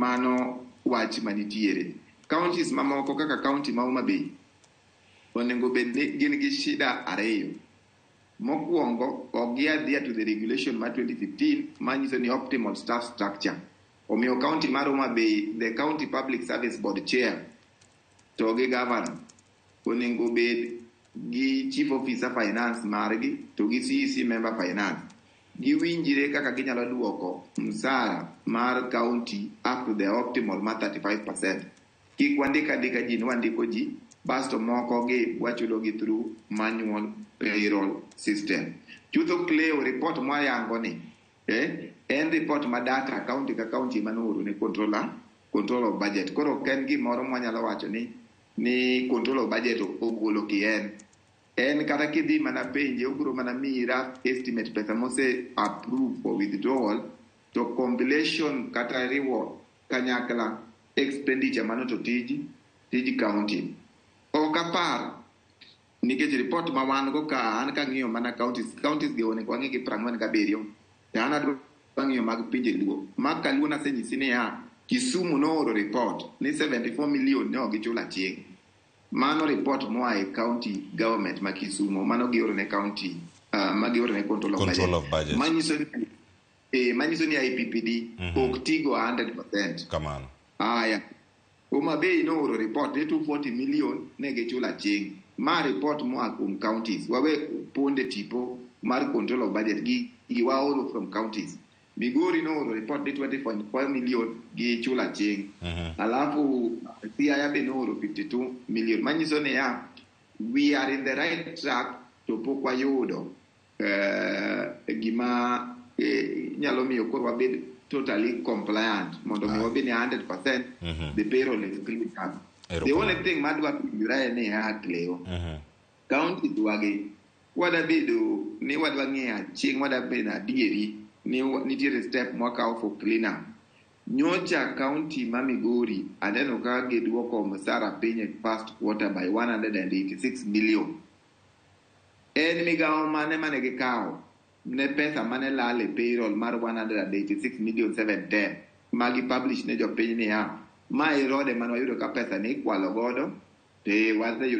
Mano wach manitiere. Counties mamoko kaka county ma Homa Bay onego bed ni gin gi shida ariyo. Mokwongo, ok gi adhere to the regulation mar 2015 manyiso ni optimal staff structure. Omiyo county mar Homa Bay, the county public service board chair to gi governor onego bed gi chief officer finance margi to gi CEC member finance. Giwinjre kaka ginyalo duoko msara mar county up to the optimal mar 35%. Kik wandik andika ji ni wandiko ji, basto moko gi wachulo gi through manual payroll system. Chutho, Cleo, report mwayango ni en report ma data county ka county manooro ne controller, control of budget. Koro ok en gimoro mwanyalo wacho ni control of budget ogolo kien. En kata kidhi mana penje, obiro mana miyi rough estimate pesa mose approve for withdrawal, to compilation kata riwo kanyakla expenditure mano to tij county. Ok apar nikech report ma wan go ka an kang'iyo mana counties gi onego wang'i gi 47, to an adwa ng'iyo mag pinje Luo. Mag kaluo nasenyisi niya, Kisumu nooro report ni 74 million ne ok gichulo aching'. Mano report moa e county government ma Kisumu, mano gioro ne county ma gioro ne control of Control budget. of budget. Manyiso ni IPPD ok tigo 100%. Kamano. Aya. Homa Bay nooro report ni 240 million ne gichulo aching'. Ma report moa kuom counties. Wawe ponde tipo mar control of budget gi waoro from counties. Migori nooro report ni 20.5 million gichulo aching'. Alafu Siaya be nooro 52 million. Manyiso niya, we are in the right track to pok wayudo gima nyalo miyo koro wabed totally compliant mondo mi wabed ni 100% the payroll is clean up. The only thing madwa penjora en niya, Cleo, counties wagi wada bedo ni wadwa ng'iyo aching', wada bedo adieri ni nitiere step mwakawo for clean up. Nyocha county ma Migori aneno ka giduoko msara piny e first quarter by 186 million. En migawo mane gikawo ne pesa mane lal e payroll mar 186 million 710 magi publish ne jopiny niya, ma e rode mane wayudo ka pesa ni ikwalo godo to waseyudo.